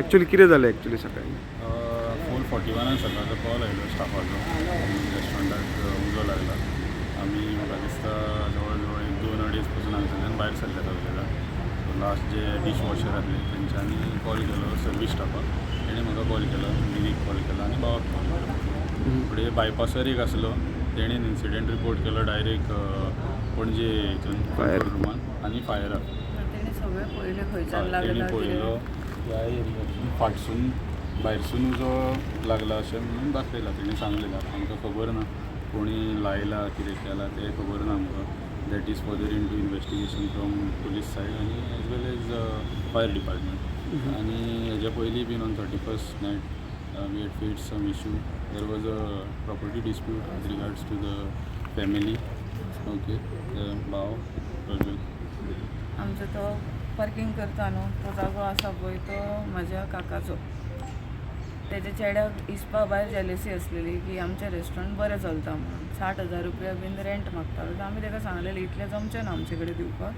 Actually कितें जालें actually सकाळी? 4:41 सकाळचो कॉल आयलो स्टाफाचो, रेस्टॉरंटाक उजो लागला. आमी म्हाका दिसता जवळ जवळ एक दोन अडीच पासून हांगसरल्यान भायर सरले सगळे जाण. सो लास्ट जे डीश वॉशर आसले तेंच्यांनी कॉल केलो सर्वीस स्टाफाक. तेणें म्हाका कॉल केलो, दिदीक कॉल केलो आनी भावाक कॉल केलो. फुडें बायपासार एक आसलो, तेणेन इन्सिडंट रिपोर्ट केलो डायरेक्ट पणजे हितून Fire. कंट्रोल रुमान आनी फायराक. तेणी सगळें पळयलें खंयच्यान तेणी लागला. पळयलो, ह्या एरियातून फाटसून भायरसून उजो लागला अशें म्हणून दाखयलां तेणी सांगलें. आमकां खबर ना कोणी लायला, कितें केलां तें खबर ना आमकां. That is further into investigation from police side आनी as well as fire department. आनी हेज्या पयलीं बीन on 31st night we had faced some issue. There was a property dispute with regards to the family, okay, भाव प्रज्वल. आमचो तो parking करता न्हू, तो जागो आसा पळय, तो म्हाज्या काकाचो. तेज्या चेड्याक हिसपा भायर जेलसी आसलेली की आमचें रेस्टॉरंट बरें चलता म्हणून. 60,000 रुपया बीन रेंट मागतालो. तर आमी ताका सांगलेलें, इतलें जमचें ना आमचे कडेन दिवपाक.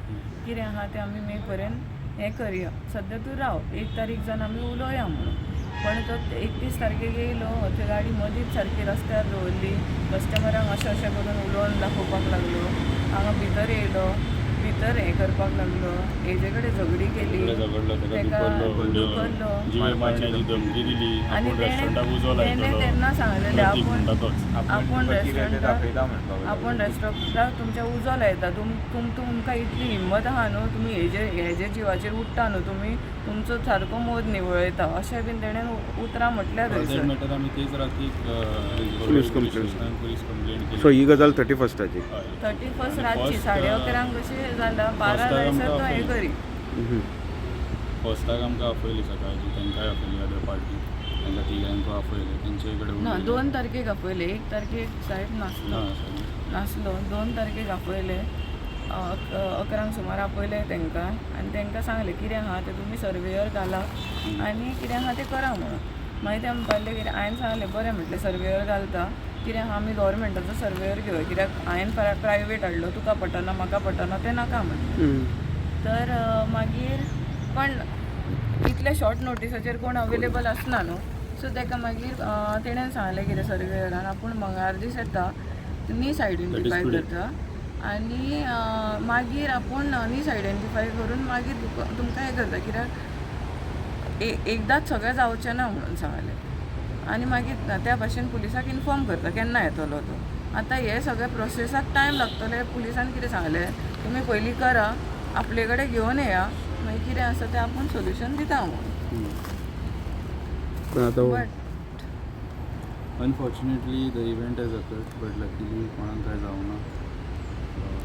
कितें आहा तें आमी मे पर्यंत हें करया, सद्या तूं राव, 1 तारीख जावन आमी उलोवया म्हणून. पण तो 31 तारखेक येयलो, थंय गाडी मदींच सारकी रस्त्यार दवरली. कस्टमरांक अशें अशें करून उलोवन दाखोवपाक लागलो. हांगा भितर येयलो, भितर हें करपाक लागलो, हेजे कडेन झगडी केली. झगडलो, ताका तेका दुखरलो. दुखरलो. जिवे मारण्याची धमकी दिली. आनी आपूण रेस्टॉरंटाक उजो तेणें लायतलो. तेन्ना सांगलेलें, प्रतीक आपूण म्हणटा तोच. आपूण रेस्टॉरंटाक दाखयता म्हणपाक. आपूण रेस्टॉरंटाक तुमच्या उजो लायता, तुम तुम तुमकां इतली हिम्मत आहा न्हू, तुमी हेजे जिवाचेर उठ्ठा न्हू, तुमी तुमचो सारको मोद निवळयता, अशें बीन तेणें उतरां म्हटल्या फॉर that थंयसर. मॅटर आमी तेच रातीक Police complaint. Police complaint केली. सो ही गजाल 31स्टाची? हय. 31 आनी रातची first, 11:30 कशी जाला, 12 first जायसर आमकां तो हें आपयली. करी. फर्स्टाक आमकां आपयली सकाळची, तांकांय आपयली, अदर पार्टी, तांकां तिगांकूय आपयले, तेंचे कडेन ना, उलयले. 2 तारखेक आपयले. 1 तारखेक साहेब नासलो. ना, sorry. नासलो. 2 तारखेक आपयले, 11 सुमार आपयले तांकां आनी तांकां सांगलें, कितें आहा तें तुमी सर्वेयर घाला आनी कितें आहा तें करा म्हणून. मागीर ते म्हणपाक लागले कितें, हांवें सांगलें, बरें म्हटलें, सर्वेयर घालता, कितें आहा आमी गव्हर्मेंटाचो सर्वेयर घेवया, कित्याक हांवें प्रायवेट हाडलो, तुका पटना म्हाका पटना तें नाका म्हटलें. तर मागीर पण इतल्या शॉर्ट नोटिसाचेर कोण अवेलेबल आसना न्हू. सो ताका मागीर तेणेन सांगलें कितें सर्वेयरान, आपूण मंगळार दीस येता, नीस आयडेंटिफाय today. करता आनी मागीर आपूण नीस आयडेंटिफाय करून मागीर तुका तुमकां हें करता, कित्याक एकदांच सगळें जावचें ना म्हणून सांगलें. आनी मागीर त्या भाशेन पुलिसाक इन्फॉर्म करता केन्ना येतलो तो. आतां हे सगळे प्रोसेसाक टायम लागतले. पुलिसान कितें सांगलें, तुमी पयलीं करा, आपले कडेन घेवन येया, मागीर कितें आसा तें आपूण सोल्युशन दिता म्हणून. पण आतां but Unfortunately the event has occurred, but luckily कोणाक कांय जावना.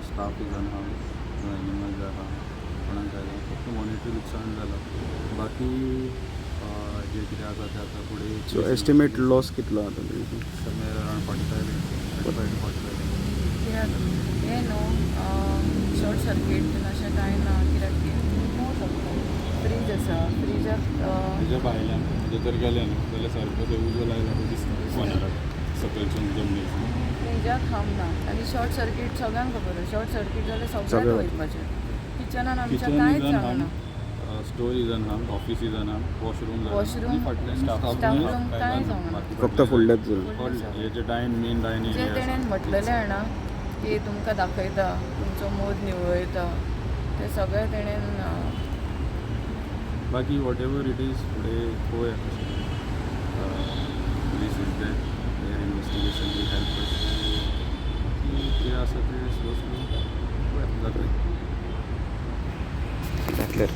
Staff is unharmed, animals are harmed. कोणाक कांय जावना, फक्त मॉनिटरी लुकसाण जालां. बाकी जें कितें आसा तें आतां फुडें. सो एस्टिमेट लॉस कितलो आतां? Somewhere around 45, 35 to 45. कित्याक हें न्हू, शॉर्ट सर्कीट बीन अशें कांय ना, कित्याक पळोवंक शकता फ्रीज आसा, फ्रिजाक तेज्या भायल्यान म्हणजे जर गेलें न्हू जाल्यार सारको थंय उजो लागला तो दिसता कॉर्नराक सकयलच्यान जमनीर. फ्रिजाक खाम ना आनी शॉर्ट सर्कीट सगळ्यांक खबर आसा, शॉर्ट सर्कीट जाल्यार सगळ्यांक सगळें. वयपाचें. किचनान आमच्या किचन कांयच is जावना. Unharmed, store is unharmed, office is unharmed, washroom. Washroom, फाटल्यान staff room कांय जावना. फक्त फुडल्याच जालें? हे जे डायन मेन डायन जे एरिया. तेणेन म्हटलेलें जाणा की तुमकां दाखयता, तुमचो मोद निवळयता, ते सगळें तेणेन बाकी what ever it is, फुडें पळोवया कशें. Police is there, their investigation will help us. कितें आसा तें स्लो स्लो पळोवया जातलें. घातल्यार.